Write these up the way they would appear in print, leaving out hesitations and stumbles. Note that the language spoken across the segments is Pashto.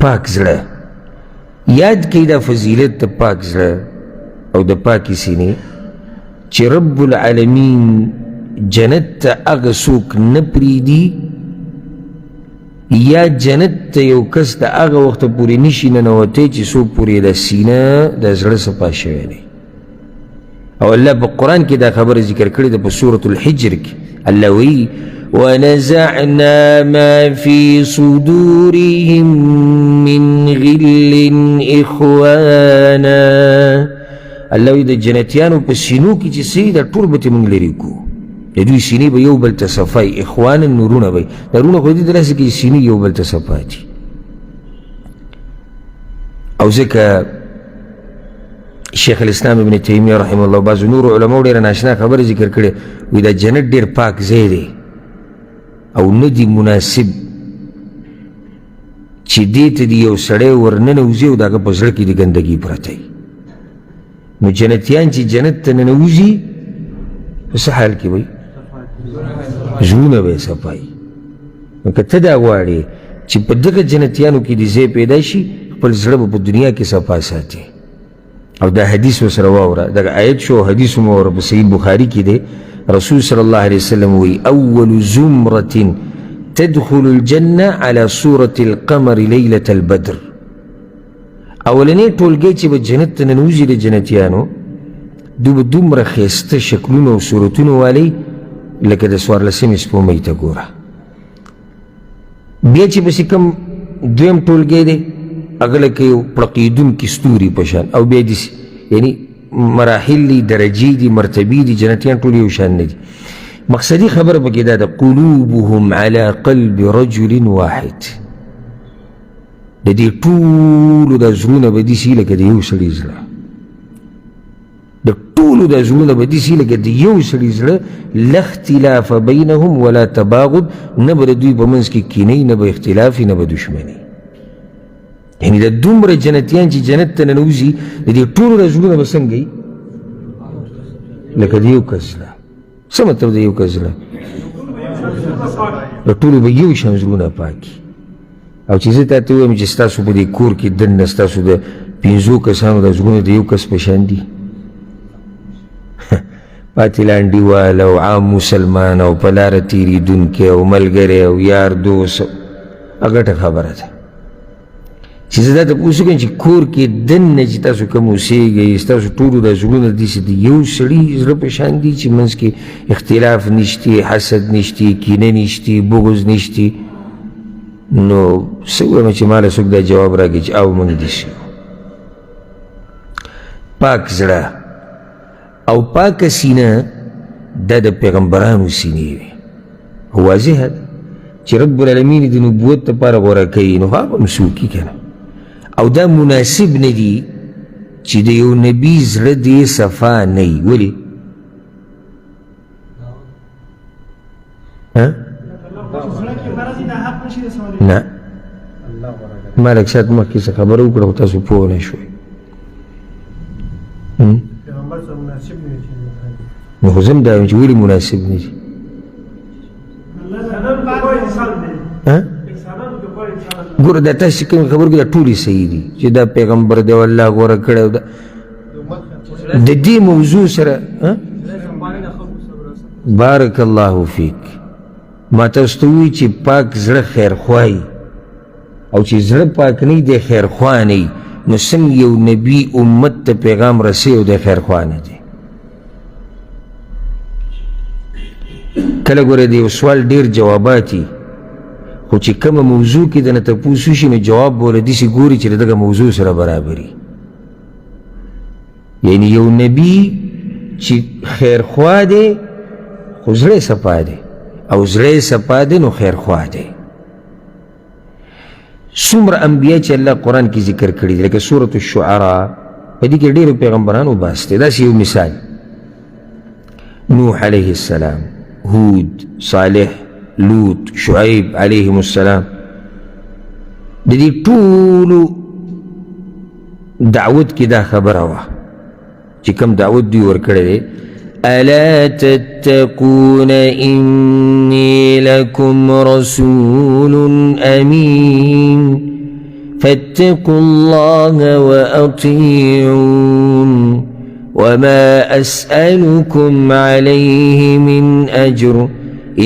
پاک زړه یاد کړئ، دا فضیلت د پاک زړه او د پاکې سینې چې رب العالمین جنت ته هغه څوک نه پرېږدي یا جنت ته یو کس د هغه وخته پورې نشي ننوتی چې څو پورې د سینه د زړه صفا شوی دی. او الله په قرآن کې دا خبره ذکر کړې ده په سورة الحجر کې. الله وایي ونزعنا ما في صدورهم من غل إخوانا. الله وایي د جنتیانو په سینو کې چې څه دي دا ټول به ترې موږ لرې کړو. د دوی سینې به یو بل ته صفا وي، اخوانا نورونه به وي. دا رونه خو دې داسې کې سینې یو بل ته صفا دي. او ځکه شیخ الاسلام ابن تیمیه رحمه الله بعضو نورو علماو ډېره ناشنا خبره ذکر کړې، وایي دا جنت ډېر پاک ځای دی او نه دی مناسب چې دې ته دې یو سړی ورننوځي او د هغه په زړه کې دې ګندګي پرته وي. نو جنتیان چې جنت ته ننوځي په څه حال کې وي؟ زړونه به یې صفا وي. نو که ته دا غواړې چې په دغه جنتیانو کې دې ځای پیدا شي، خپل زړه به په دنیا کې صفا ساتې. او دا حدیث ورسره واوره، دغه آیت شو حدیث هم واوره، په صحیح بخاري کې دی. رسول صلی الله علیه وسلم وایي اول زمرة تدخل الجنة على صورة القمر ليلة البدر. اولنې ټولګی چې به جنت ته ننوځي د جنتیانو، دوی به دومره ښایسته شکلونه او صورتونه والي لکه د څوارلسمې سپوږمۍ ته ګوره. بیا چې پسې کوم دویم ټولګی دی، هغه لکه یو پړقېدونکي ستوري په شان، او بیا داسې یعنی مراحل دي، درجې دي، مرتبې دي. جنتیان ټول یو شان نه دي. مقصدي خبره پکې دا ده، قلوبهم على قلب رجل واحد. د دې ټولو دا زړونه به داسې لکه د یو سړي زړه، د ټولو دا زړونه به داسې لکه د یو سړي زړه، لا اختلاف بینهم ولا تباغض، نه به د دوی په منځ کې کینه نه به اختلاف نه به دښمني. یعنې د دومره جنتیان چې جنت ته ننوځي، د دې ټولو دا زړونه به څنګه وي؟ لکه د یو کس زړه. څه مطلب د یو کس زړه؟ د ټولو به یو شان زړونه پاک. او چې زه تاته ووایم چې ستاسو په دې کور کې دننه ستاسو د پنځو کسانو د زړونه د یو کس په شان دي، پاتې لانډیوال او عام مسلمان او په لاره تېرېدونکی او ملګری او یار دوست، هغه غټه خبره ده. چې زه دا تپوس وکړم چې کور کې دننه چې تاسو کوم اوسېږئ، ستاسو ټولو دا زړونه داسې د یو سړي زړه په شان دي چې منځ کې اختلاف نشتي، حسد نشتي، کینه نشتي، بغض نشتي، نو څه ووایم چې ماله څوک دا جواب راکړي چې او موږ داسې یو. پاک زړه او پاکه سینه دا د پیغمبرانو سینې وي. واضحه ده چې رب العالمین د نبوت لپاره غوره کوي، نو هغه هم څوک که نه. او دا مناسب نه دي چې د یو نبي زړه دې صفا نه وي. ولې؟ نه، ما لږ ساعت مخکې څه خبره وکړه خو تاسو پوه نه شوئ. نو خو زه هم دا وایم چې ولې مناسب نه دي؟ ګوره دا تاسو کوم خبرو کې دا ټولې صحیح دي چې دا پیغمبر دی او الله غوره کړی دا د دې موضوع سره. بارک الله فیک. ما تاسو ته ووایي چې پاک زړه خیرخواه او چې زړه پاک نه دی خیرخواه نه، نو څنګه یو نبي امت ته پیغام رسوي او دی خیرخواه نه دی؟ کله ګوره د یو سوال ډېر جوابات دي، خو چې کومه موضوع کې درنه تپوس وشي نو جواب به ورله داسې ګوري چې د دغه موضوع سره برابري. یعنی یو نبی چې خیرخواه دی خو زړه یې صفا دی، او زړه یې صفا دی نو خیرخواه دی. څومره انبیا چې الله قرآن کې ذکر کړي دي، لکه سورة الشعراء، په دې کې ډېرو پیغمبرانو بحث دی. داسې یو مثال، نوح علیه السلام، هود، صالح، لوط، شعیب علیهم السلام، د دې ټولو دعوت کې دا خبره وه چې کوم دعوت دوی ورکړی دی، الا تتقون اني لكم رسول امين فاتقوا الله وأطيعون وما أسألكم عليه من أجر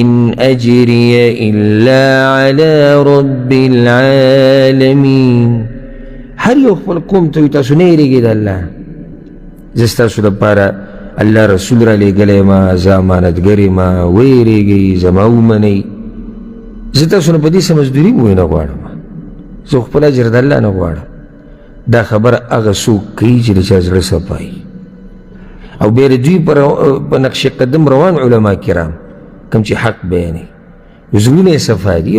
إن أجري إلا على رب العالمين. هر یو خپل قوم ته وایي تاسو نه یېرېږئ د الله، زه ستاسو دپاره الله رسول را لېږلی ما، زه امانتګر یم، ویرېږئ، زما ومنئ. زه تاسو نه په دې څه مزدوري مو نه غواړم، زه خپل اجر د الله نه غواړم. دا خبره هغه څوک کوي چې د چا زړه صفا وي. او بیا د دوی په نقش قدم روان علما کرام کوم چې حق بیانوي، زړونه یې صفا دي.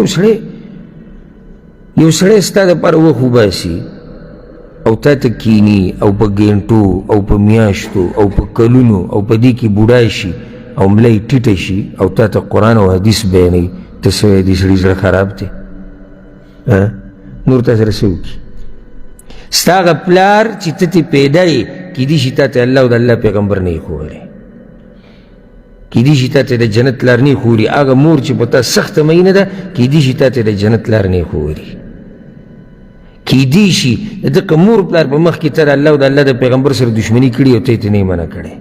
یو سړی ستا دپاره وخت وباسي او تا ته کینی او په ګینټو او په میاشتو او په کلونو او په دې کې بوډا شي او ملا یې ټیټه شي او تا ته قرآن او حدیث بیانوي، ته څه وایې؟ دې سړي زړه خراب دی، نور تا سره څه وکړي؟ ستا هغه پلار چې ته ترې پیدا یې، کیدای شي تا ته الله او د الله پیغمبر نه یې ښوولی، کیدای شي تا ته د جنت لار نه یې ښوولي. هغه مور چې په تا سخته مینه ده، کیدای شي تا ته د جنت لار نه یې ښوولي. کیدای شي د دغه مور پلار په مخ کې ته د الله او د الله د پیغمبر سره دښمني کړې او ته یې نه یې منع کړې،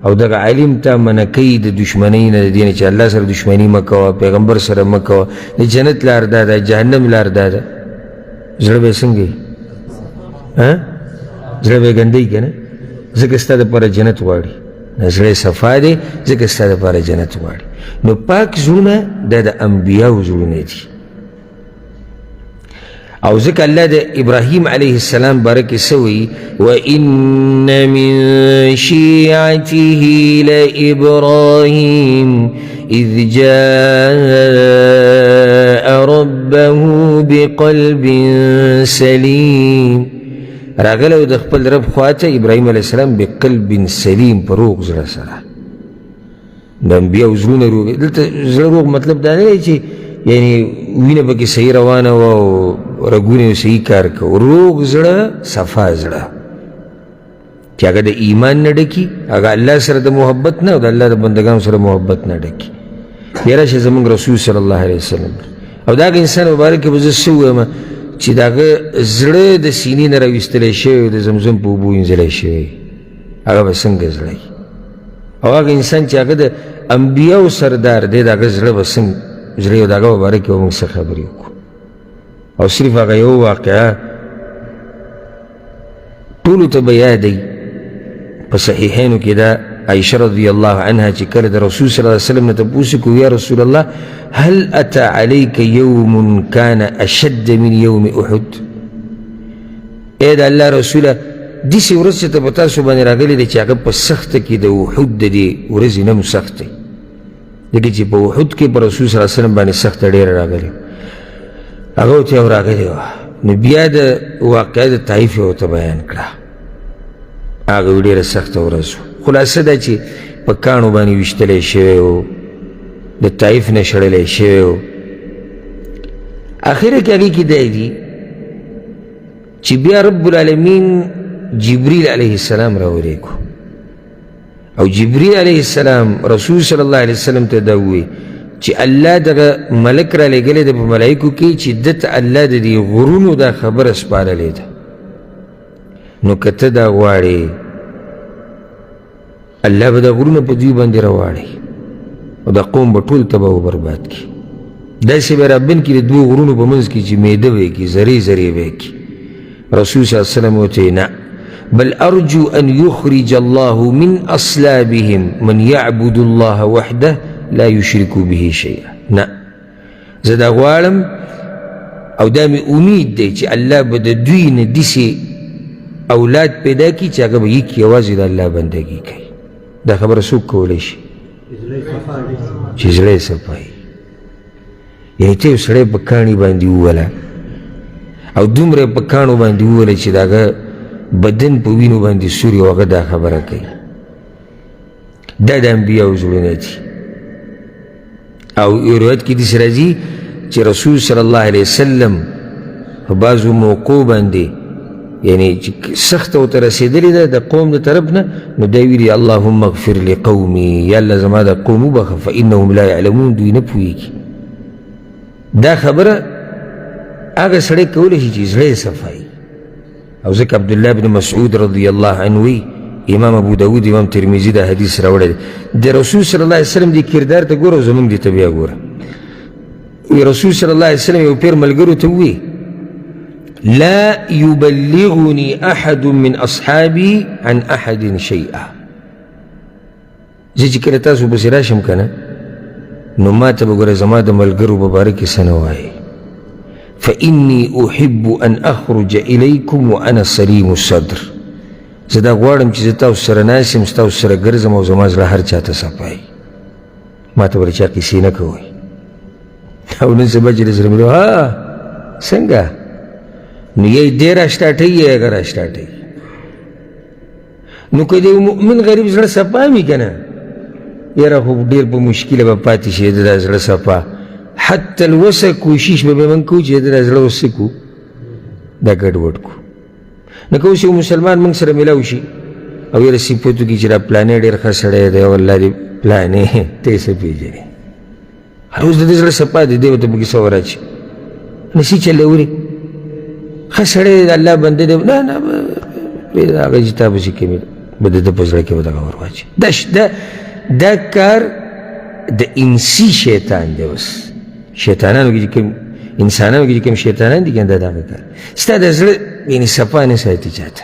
او دغه عالم ته منع کوي د دښمنۍ نه، د دې نه چې الله سره دښمني مه کوه، پیغمبر سره مه کوه، د جنت لار دا ده، جهنم لار دا ده. زړه به یې څنګه وي؟ زړه به یې ګنده وي که نه؟ ځکه ستا دپاره جنت غواړي. نه، زړه یې صفا دی ځکه ستا دپاره جنت غواړي. نو پاک زړونه دا د انبیاو زړونه دي. او ځکه الله د ابراهیم علیه السلام باره کې څه وایي؟ وإن من شیعته لإبراهیم إذ جاء ربه بقلب سلیم. راغلی و د خپل رب خواته ابراهیم علیه السلام بقلب سلیم، په روغ زړه سره. د انبیاو زړونه روغ. دلته زړه روغ مطلب دا نه دی چې یعنی وینه پکې صحیح روانه وه او رګونه یې صحیح کار کوو. روغ زړه صفا زړه چې هغه د ایمان نه ډکي، هغه الله سره د محبت نه او د الله د بندګانو سره محبت نه ډکي. بیا راشه زموږ رسول صلی الله علیه وسلم او د هغه انسان مبارک به زه څه ووایم چې د هغه زړه د سینې نه راویستلی شوی او د زمزم په اوبو وینځلی شوی، هغه به څنګه زړه وي؟ او هغه انسان چې هغه د انبیاو سردار دی، د هغه زړه به څنګه زړه او د هغه مبارک به موږ څه خبرې وکړو؟ او صرف هغه یو واقعه ټولو ته به یادوي په صحیحینو کې ده، عائشة رضی الله عنها چې کله د رسول صلی الله علیه وسلم نه تپوس وکړو، یا رسول الله هل اتى عليك يوم كان اشد من يوم احد؟ ای د الله رسوله، داسې ورځ چې ته په تاسو باندې راغلې ده چې هغه په سخته کې د احد د دې ورځې نه هم سخت دی، ځکه چې په احد کې په رسول صلی الله علیه وسلم باندې سخته ډېره راغلې، هغه ورته یو راغلې وه. نو بیا د واقعه د طایف یې ورته بیان کړه، هغه ډېره سخته ورځ وه. خلاصه دا چې په کاڼو باندې ویشتلی شوی و، د طایف نه شړلی شوی و. اخره کې هغې کې دی دي چې بیا رب العالمین جبریل علیه السلام راولېږو، او جبریل علیه السلام رسول صلی الله علیه وسلم ته دا ووایي چې الله دغه ملک را لېږلی دی په ملایکو کې چې ده ته الله د دې غرونو دا خبره سپارلې ده، نو که ته دا غواړې الله به دا غرونه په دوی باندې راواړي او دا قوم به ټول تباه و برباد کړي. داسې به رابن کړي د دوو غرونو په منځ کې چې میده به یې کړي، ذرې ذرې به یې کړي. رسول صلی الله علیه وسلم ورته ویل، نه، بل ارجو ان يخرج الله من اصلابهم من يعبد الله وحده لا يشرك به شيئا. نه، زه دا غواړم او دا مې امید دی چې الله به د دوی نه داسې اولاد پیدا کړي چې هغه به یک یوازې د الله بندګي کوي. دا خبره څوک کولی شي؟ چې زړه یې صفا وي. یعنې ته یو سړی په کاڼي باندې ووله او دومره یې په کاڼو باندې ووله چې د هغه بدن په وینو باندې سوري او هغه دا خبره کوي. دا د انبیاو زړونه دي. او یو روایت کې داسې راځي چې رسول صلی الله علیه وسلم په بعضو موقعو باندې یعنی چې سخته ورته رسېدلې ده د قوم د طرف نه، نو دا ویلي اللهم اغفر لقومي، یا الله زما د قوم وبخښه، فانهم لا يعلمون، دوی نه پوهېږي. دا خبره هغه سړی کولی شي چې زړه یې صفا وي. او ځکه عبدالله بن مسعود رضی الله عنه وی، امام ابو داود امام ترمذي دا حدیث راوړی دی، د رسول صلی الله علیه وسلم دې کردار ته ګوره او زموږ دې ته بیا ګوره. وی رسول صلی الله علیه وسلم یو پیر ملګرو ته ووی، لا يبلغني أحد من أصحابي عن أحد شيئا. زه چې کله تاسو پسې راشم که نه، نو ما ته به ګوره زما د ملګرو په باره کې څه نه وایې. فإني أحب أن أخرج إليكم وأنا سليم الصدر. زه دا غواړم چې زه تاسو سره ناست یم، ستاسو سره ګرځم او زما زړه هر چا ته صفا وي، ما ته به د چا قصې نه کوئ. او نن سبا چې سره ملو، ها څنګه، نو یې دې راسټارټوي یا هغه راسټارټوي. نو که د یو مؤمن غریب زړه صفا وي که نه، یاره خو ډېر په مشکله به پاتې شي د دا زړه صفا. حتی الوسه کوشش به موږ کوو چې د دا زړه اوس څه کړو، دا ګډوډ کړو. نو که اوس یو مسلمان موږ سره میلاو شي او یاره صفتو کړي چې دا پلانی ډېر ښه سړی دی، والله دې پلانی ته یې څه پېژنې، هر اوس د دې زړه صفا دی، دی ورته پکې څه وراچي نسی چلی وري، ښه سړی دی، د الله بنده دی، نه نه پرېږده هغه چې تا پسې کمې به د ده په زړه کې به دغه ور واچي. دا کار د انسي شیطان دی. اوس شیطانانو کې چې کوم انسانانو کې چې کوم شیطانان دي که نه، دا دغه کار ستا د زړه یعنې صفا نه ساتي چاته.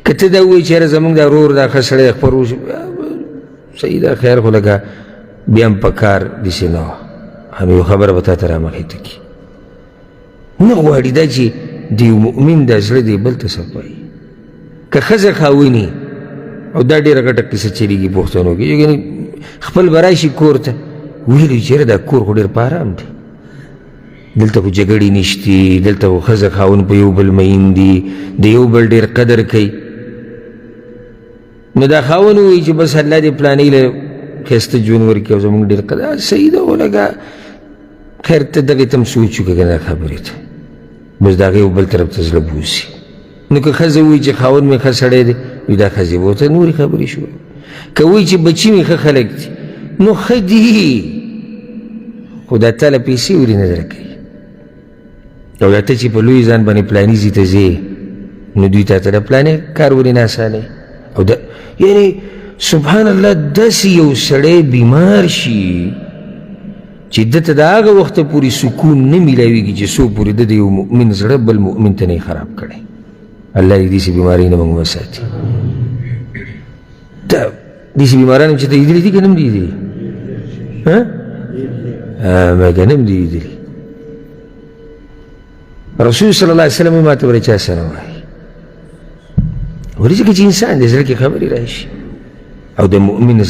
که ته دا ووایې چې یاره زموږ دا ورور دا ښه سړی خپل ورور صحیح ده، خیر خو لکه بیا هم په کار داسې نه وه، هم یو خبره به تا ته رامخې ته کړي. نه غواړي دا چې د یو مؤمن دا زړه دی بل ته صفا وي. که ښځه خاوني، او دا ډېره غټه قصه چلېږي پښتنو کې، یعنې خپل به راشي کور ته، ویلي چې یاره دا کور خو ډېر په ارام دی، دلته خو جګړې نشتي، دلته خو ښځه خاوند په یو بل مین دي، د یو بل ډېر قدر کوي. نو دا خاوند ووایي چې بس الله دې پلانۍ له ښایسته ژوند ورکړي او زموږ ډېر قدر، صحیح ده، ولګه خیر ته دغې ته هم سوچ وکړه که نه خبرې ته، بس د هغې بل طرف ته زړه بوځي. نو که ښځه ووایي چې خاوند مې ښه سړی دی، وایي دا ښځې به ورته نورې خبرې شروع. که وایي چې بچي مې ښه خلک دي، نو ښه دي، خو دا تا له پیسې ولې نه درکوي؟ او دا ته چې په لوی ځان باندې پلاني ځي ته ځې، نو دوی تا ته د پلانې کار ولې نه اسانوي؟ او دا یعنې سبحان الله، داسې یو سړی بیمار شي چې ده ته د هغه وخته پورې سکون نه میلاویږي چې څو پورې ده د یو مؤمن زړه بل مؤمن ته نه خراب کړی. الله دې داسې بیمارۍ نه موږ وساتي. دا داسې بیماران چې ته لیدلي دي که نه هم دي لیدلي؟ ها ما که نه هم دي لیدلي. رسول صلی الله علیه وسلم ما ته ورته چا سره وایي، ولې ځکه چې انسان د زړه کې خبرې راشي او د مؤمن زړه